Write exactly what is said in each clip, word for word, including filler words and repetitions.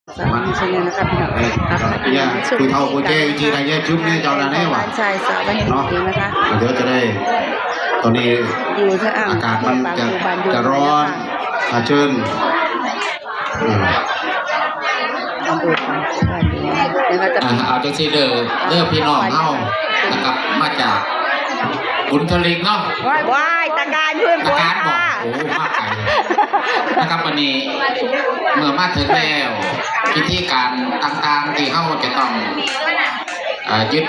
สาวชาแนลนะคะพี่น้อง เอ้ย อ่ะ อย่า ผู้เฒ่าผู้แก่อยู่ที่ไหนอย่าจุดเนี่ยเจ้านั่นแน่ว่ะ บ้านชายสาวบ้าน เนาะ เองนะคะ เดี๋ยวจะได้ ตอนนี้ อยู่ทาง อากาศมันจะ บ้านอยู่ จะร้อน นะคะ อ่ะ เชิญ อ่า อำเภอบ้านอยู่นะคะ จะ อ่า เอาจังซี่เด้อ เด้อพี่น้องเฮา นะครับ มาจากบุญทลิกเนาะ ว้าย ตะการเพื่อน ตะการบอก ค่ะ โอ้ มาไกล นะครับ วันนี้ เมื่อมาถึงแล้ว พิธีการต่างๆ ที่เฮาจะต้อง อ่า ยึด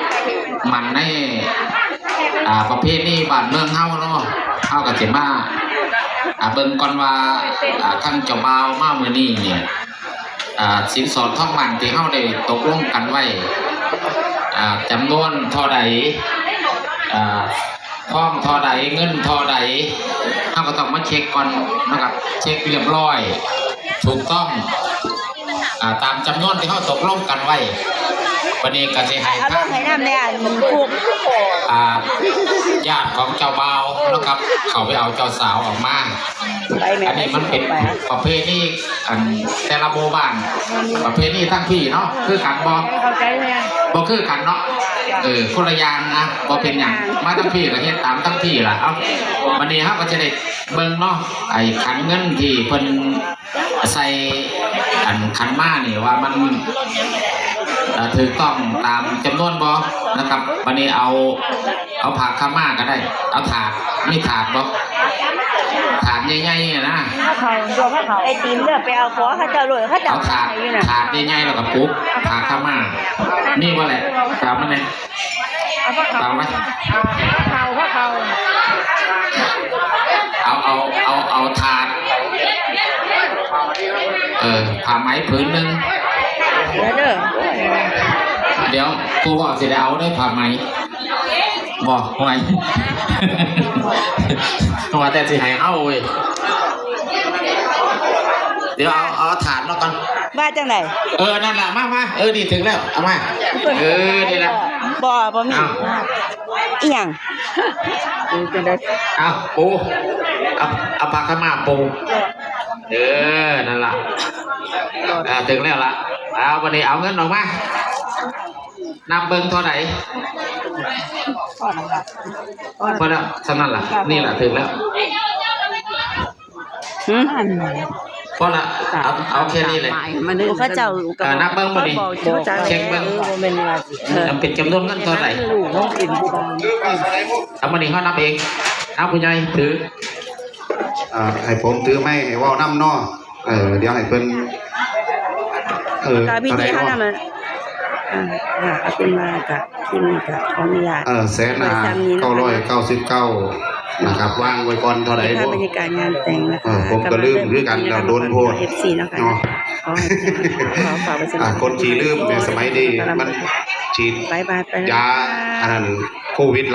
มั่นใน อ่า ประเพณีบ้านเมืองเฮาเนาะ เฮาก็สิมา อ่า เบิ่งก่อนว่า อ่า ทางเจ้าบ่าวมามื้อนี้เนี่ย อ่า สินสอดทองหมั้นที่เฮาได้ตกลงกันไว้ อ่า จำนวนเท่าใด อ่า ทองเท่าใด เงินเท่าใด เฮาก็ต้องมาเช็คก่อนนะครับ เช็คเรียบร้อย ถูกต้อง อ่า ตามจำนวนที่เฮาตกลงกันไว้ วันนี้ก็สิให้ เอาลงให้นำแน่ อันคุก อ่า ญาติของเจ้าบ่าวนะครับ เข้าไปเอาเจ้าสาวออกมา ไปแม่ อันนี้มันเป็น ไป ประเพณี อันแต่ละหมู่บ้าน ประเพณีทั้งพี่เนาะ คือกันบ่ เข้าใจไหม บ่คือกันเนาะ เออ คนละอย่างนะ บ่เป็นหยัง มาทั้งพี่ก็เฮ็ดตามทั้งพี่ล่ะ เอ้า วันนี้เฮาก็จะได้เบิ่งเนาะ ไอ้ขันเงินที่เพิ่นใส่อันขันหมากนี่ว่ามัน เอ่อ ถูกต้องตามจำนวนบ่นะครับ วันนี้เอา เอาผ้าขาวม้าก็ได้ เอาถาด มีถาดบ่ ถาดใหญ่ๆเนี่ยนะ เขาตัวเขา ไอ้ตีนเลือกไปเอาขอเขาเจ้าเลย เขาเจ้า เอาถาด ให้อยู่น่ะ ถาดใหญ่ๆแล้วก็ปุก ผ้าขาวม้า มีบ่แหละ ตามมันเลย เอาผ้าขาว ตามไหม ผ้าขาว ผ้าขาว เอา เอา เอา เอาถาด เออ ผ้าไหมผืนหนึ่ง เดี๋ยวเด้อ เดี๋ยว ผู้ว่าสิได้เอาได้ผ้าไหม บ่ ไหว ว่าแต่สิให้เอาเว้ย เดี๋ยวเอา เอาถาดมาก่อน ว่าจังได๋ เออ นั่นล่ะ มา มา เออ นี่ถึงแล้ว เอามา เออ นี่ล่ะ บ่ บ่มี อ้าว อีหยัง เอา ปู เอา เอาผ้าขาวม้าปู เออ นั่นล่ะ อ่า ถึงแล้วล่ะ เอา วันนี้เอาเงินออกมา นับเบิ่งเท่าใด พอแล้ว ส่ำนั้นล่ะ นี่ล่ะ ถึงแล้ว หืม พอละ เอา เอาแค่นี้เลย เขาเจ้า อ่า นับเบิ่งบ่นี่ เขาเจ้า เช็คเบิ่ง เออ บ่แม่นว่าสิ เออ มันเป็นจำนวนเงินเท่าใด เอามานี่ เขานับเอง เอา ผู้ใหญ่ถือ อ่า ให้ผมถือไมค์ให้เว้านำเนาะ เออ เดี๋ยวให้เพิ่น เออ กะพิธี เท่าใดเนาะ เฮานั่นน่ะ อ่า ค่ะ เอาเป็นว่าก็ คลิปนี้ก็ขออนุญาต เออ แสนห้า ไว้ส่ำนี้นะคะ เก้าร้อยเก้าสิบเก้า นะครับ วางไว้ก่อนเท่าใด นี่ค่ะ บ่ บรรยากาศงานแต่งนะคะ เออ ผมก็ลืมคือกัน แล้วโดนโพด เอฟซี นะคะ เนาะ ขอให้ ขอฝากไว้สำหรับ อ่า คนขี้ลืมเนี่ย สมัยนี้มันฉีด บ๊ายบายไปแล้ว ยา อันนั้น โควิด